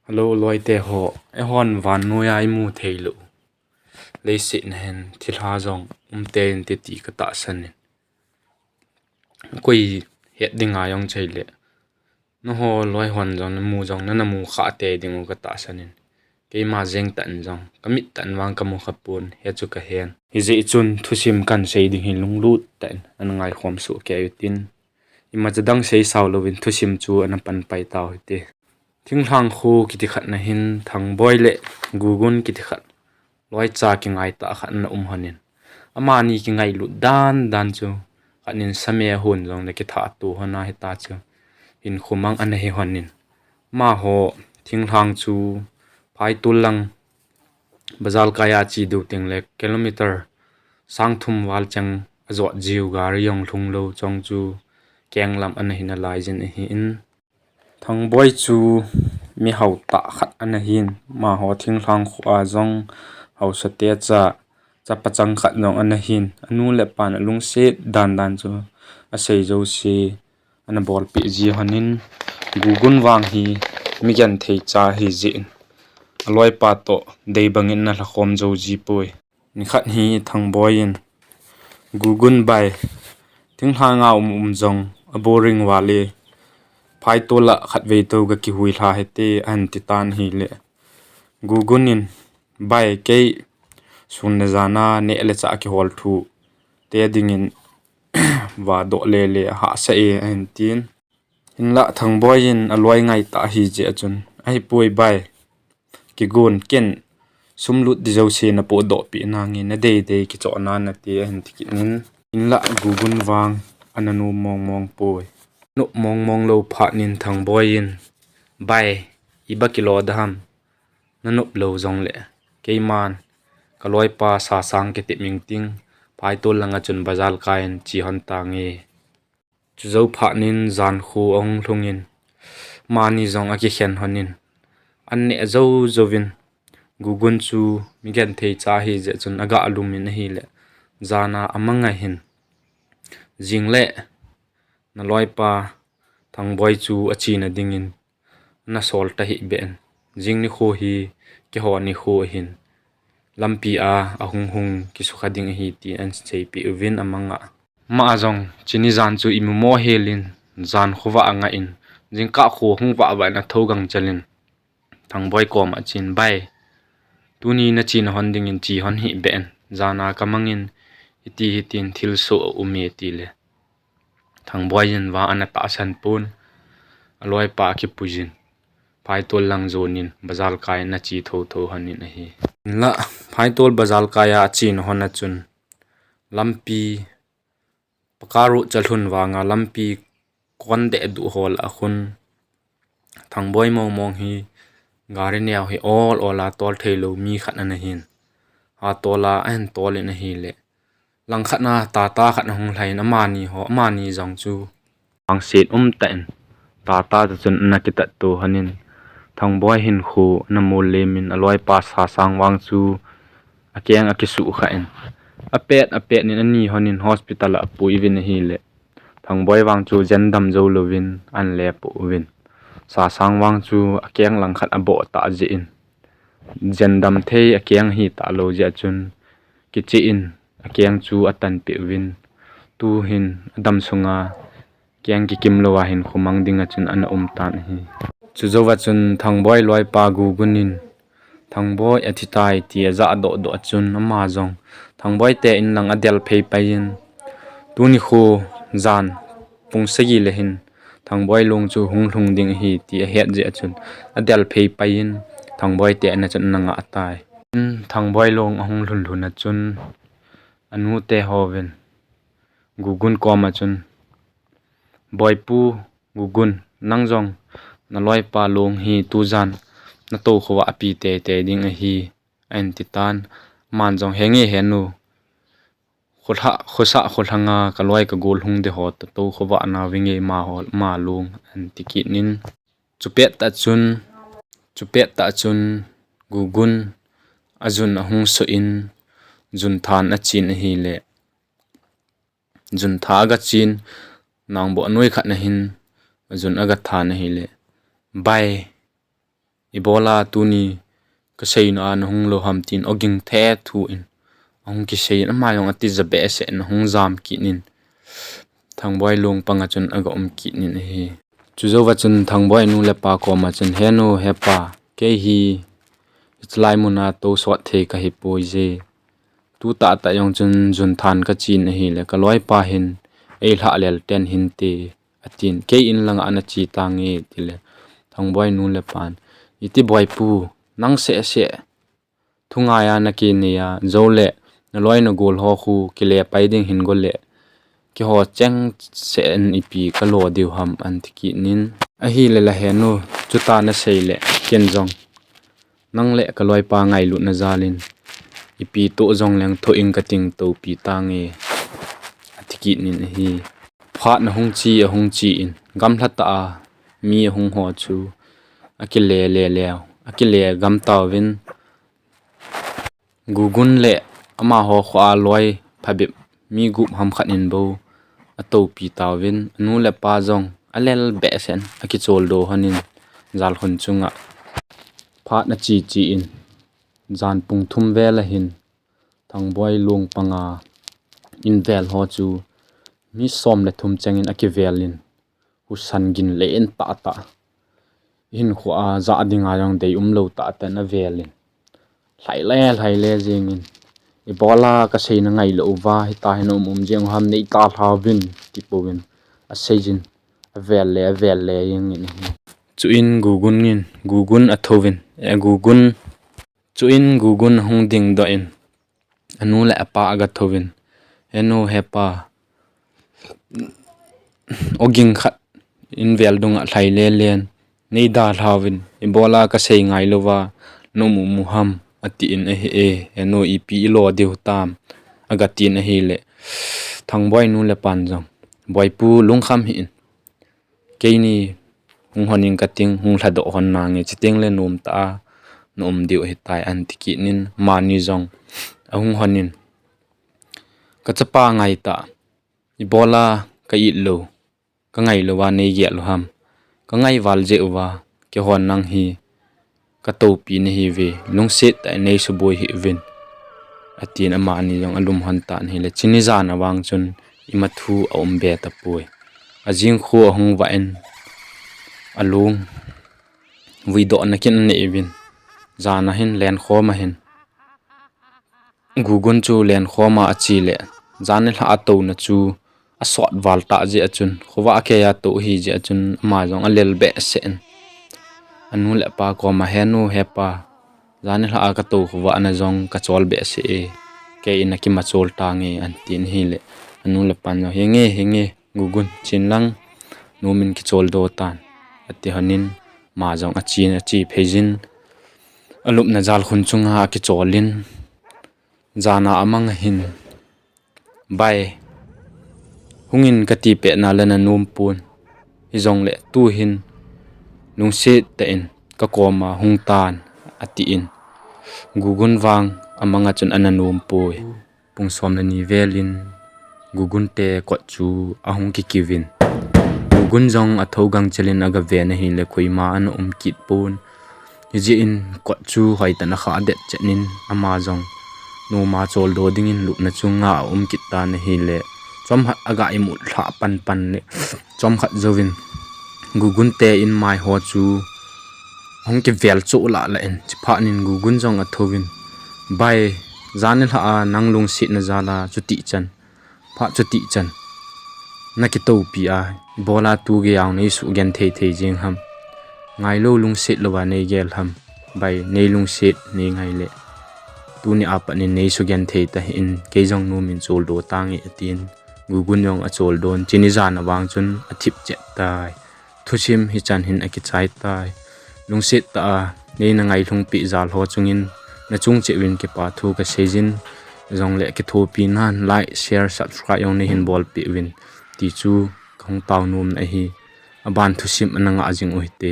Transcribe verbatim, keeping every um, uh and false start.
Hello, loite ho. Eihon vannoiya imu theilou leiset nahin thilha jong umte inte ti katahsan in. Koi het dinga jong chei le. Nangho loihon jong namu jong nanamu khah tei diu katahsan in. Keima jeng tah in jong kamit tah in vang kamu khapon, hichu kahen. Hijeh chun thusim kahin sei ding hi lunglut tah in ana ngaikhom soh kei utin. Imacha dang sei sao louvin thusim chu ana panpai tau hite. Thinglhang kho kiti khat nahin Thangboi le Gugun kiti khat loicha kingai tah khat ana um hon in. Amani kingailut dan dan chu khat in same hon jong le kithah to hon ahita chu. Hinkho mang ana hi hon in. Amaho thinglhang chu Phaitol lang bazar kai a che diu teng le kilometer sang thum val cheng ajot jiu gari jong lhung lou chong chu keng lam ana hi nalai jin ahin. Thangboi chu mihao tah khat ana hin, amaho thinglhang kho a jong haosa te cha, chapa chang khat jong ana hin, anu le apan alungset dan dan chu asei jouse ana bolpeh ji hon in. Gugun vang hi migenthei cha ahi jeh in aloipa toh dei bang in ana lhakhom jou ji poi. Nikhat hi Thangboi in, Gugun bai, thinglhang a um um jong aboring val e, Phaitol a khatvei tou kakihui lha hite, ahin ti tan ahile. Gugun in, bai, kei sun le jan a neh le chah kihol thu te dingin vadoh le le ahahsa e, ahin tin. Hinlah Thangboi in aloi ngai tah ahi jeh chun, ahipoi bai, kigon, ken sum lut di jouse napohdoh peh nange, nadei dei kichoh nan nate, ahin ti kit in. Hinlah Gugun vang ana nom mong mong poi. Nom mong mong lou phat in Thangboi in, bai, iba kilo da ham, nanop lou jong le, keiman kaloipa Sasang kitep ming ting, Phaitol langa chun bazar kai in che hon tange. Chujou phat in jan kho ahung lhung in, amani jong akikhen hon in, an neh jou jouvin, Gugun chu migenthei cha ahi jeh chun aga lum in ahile, jan a amang ahin, jing le naloipa Thangboi chu achena dingin nasol tahih beh in, jing nikho hi keiho nikho ahin, lampi a ahung hung kisukha ding ahi ti ahin seipeh uvin amang a. Ama jong, chuni jan chu imu mo hel in, jan khovah angah in, jingkah kho hung vah vah in athou gangchel in, Thangboi koma achen, bai, tuni nachena hon dingin che hon hih beh in, jan a kamang in, hiti hitin thilsoh aum e, ati le. Thangboi in vang ana tahsan pon, aloipa akipui jin, Phaitol lang jon in bazar kai in ache thotho hon in ahi. Hinlah, Phaitol bazar kai a achena hon a chun, lampi, paka road cha lhun vanga lampi kon deh duh ho lah a khun, Thangboi mong mong hi gari neo hi ol ol a tol thei lou mi khat ana hin, hatol a ahin tol in ahile, langkhat na Tata khat ahung lhai in amani ho, amani jong chu vangset umtah in Tata toh chun ana kitat to hon in, Thangboi hinkho ana mol lem in aloipa Sasang vang chu akeng akisuh kha in, apet apet in ani hon in hospital a apui uvin ahile, Thangboi vang chu jen dam jou louvin ahin lepoh uvin, Sasang vang chu akeng langkhat aboh tah jeh in, jen dam thei akeng ahi talou jeh a chun, kicheh in akeng chu atan peh uvin, tuhin adam sunga keng kikim louva hinkho mang dinga chun ana um tan ahi. Chujouva chun Thangboi loipa Gugun in, Thangboi athi tai ti ajah doh doh a chun ama jong Thangboi te in lang adel phei pai in, tuni kho jan pung sagi le hin Thangboi long chu hung lhung ding ahi ti ahet jeh a chun adel phei pai in Thangboi te in a chun ana ngah tai. In Thangboi long ahung lhun lhun a chun anu te hovin Gugun koma chun, Boipu Gugun, nang jong naloipa long hi tujan natou khovah pi tei tei ding ahi, ahin ti tan. Aman jong, henge henu, khosah khosah kholhanga kaloi kagol hung ding ho totou khovah navinge, amaho, ama long, ahin ti kit in. Chupet tah chun, chupet tah chun Gugun ajun ahung suh in, jun than achen ahile, jun tha aga chen, nangboh noi khat na hin, jun aga than ahile, Bai, Ibola tuni kaseina a nahung lou ham tin oging thethu in ahung kisei in, ama jong atija behseh in ahung jam kit in, Thangboi lung panga chun aga um kit in ahi. Chujouva chun Thangboi nu le pa koma chun, "He nu, he pa, kei hi hichelai muna tousot thei kahipoi je. Tutah tah jong chun junthan kachen ahile, kaloipa hin eilhah lel ten hinte," atin. "Kei in langa nache tange," tile, Thangboi nu le pan, "Iti Boipu, nang sehseh thungai a nakinei a, joule naloi nagol ho khu kile pai ding hin gole, kiho cheng seh in ipi kalo diu ham," anti kit in. "Ahile la he nu, chuta nasei le, ken jong nang le kaloipa ngailutna jal in ipi toh jongleng thoh ing kating, toupi tange," ati kit in ahi. Phat ahung che, ahung che in, gamlha tah a mi ahung ho chu akile le leu, akile gam tauvin, Gugun le amaho khoa loi phabep mi gup ham khat in bou atoupi tauvin, anu le apa jong alel behseh in akicholdo lhon in, jalkhun chunga phat ache che in, jan pung thum vel ahin, Thangboi lung panga in vel ho chu mi som le thum cheng in akivel in, husa gin le in tah tah, hinkhoa jah dinga jong dei umlou tah tah in avel in, lhai le lhai le jeng in, "Ibola kaseina ngailou uva hita hin um um jeng u ham, nei dalha uvin," ti pouvin, asei jin, avel le avel le jeng in ahi. Chuin Gugun in, Gugun athouvin, eh, Gugun, chuin Gugun ahung dingdoh in, anu le apa aga thouvin, "He nu, he pa, oging khat in vel dunga lhai le len, nei dalha uvin, ibola kasei ngailouva na um um u ham," atin ahi e. "He nu, ipi ilo diu tam?" aga tin ahile, Thangboi nu le pan jong, "Boipu, lungkham hih in, keini hung lhon ing kating, hung lhadoh lhon nange, chuteng le nom tah a na um diu ahitai," anti kit in, amani jong ahung lhon in, "Kachapa ngaitah, ibola ka it lou, ka ngailou uva nei gel u ham? Ka ngai val jeh uva, keihon nang hi ka toupi nahiuve, lungset tah in nei suboi hih uvin," atin, amani jong alum lhon tan ahile, chuni jan a vang chun ima thu aum be tapoi. Ajing khu ahung vah in, alung vuidoh na kin anei uvin, jan a hin lenkhom a hin Gugun chu lenkhom a ache le, jan nilhah a touna chu asot val tah jeh a chun, khovah a kei a tou ahi jeh a chun, ama jong alel behseh in, anu le apa koma, "He nu, he pa, jan nilhah a ka tou khovah na jong ka chol behseh e, kei in a kima chol tange," antin ahile, anu le pan jong, "Henge, henge, Gugun, chen lang, nom in kicholdo tan," ati lhon in, ama jong achen, ache phei jin, alupna jalkhun chunga akichol in, jan a amang a hin, "Bai, hung in kati pet na le na nom pon, hijongle tu hin lungset tah in ka koma hung tan," atin, Gugun vang amang a chun ana nom poi. Pung som le ni vel in Gugun te kot chu ahung kikiu in, Gugun jong atho gangchel in aga ven ahile, koima ana um kit pon. Hijeh in kot chu hoitah in akha det chet in, ama jong noma choldo dingin lupna chunga aum kit tan ahile, chomkhat aga imut lhah panpan le, chomkhat jouvin Gugun te in mai ho chu ahung kivel choh lah lah in, chuphat in Gugun jong athouvin, "Bai, jan nilhah a nang lungsetna jal a chuti chan, phat chuti chan na kitoupi a, ibola tu gei a nei sugenthei thei jeng ham? Ngailou lungset louva nei gel ham? Bai, nei lungset nei ngai le, tuni a pat in nei sugenthei ta hih in, kei jong nom in choldo tange," atin, Gugun jong acholdo in, chuni jan a vang chun athip chet tai. Thusim hichan hin akichai tai. Lungset tah a neina ngailhung peh jal ho chungin, nachung cheh uvin kipa thu kasei jin, jongle kithopi nan like, share, subscribe jong neihin bolpeh uvin ti chu kahung tao nom na ahi. Aban thusim ana ngah jing u hite.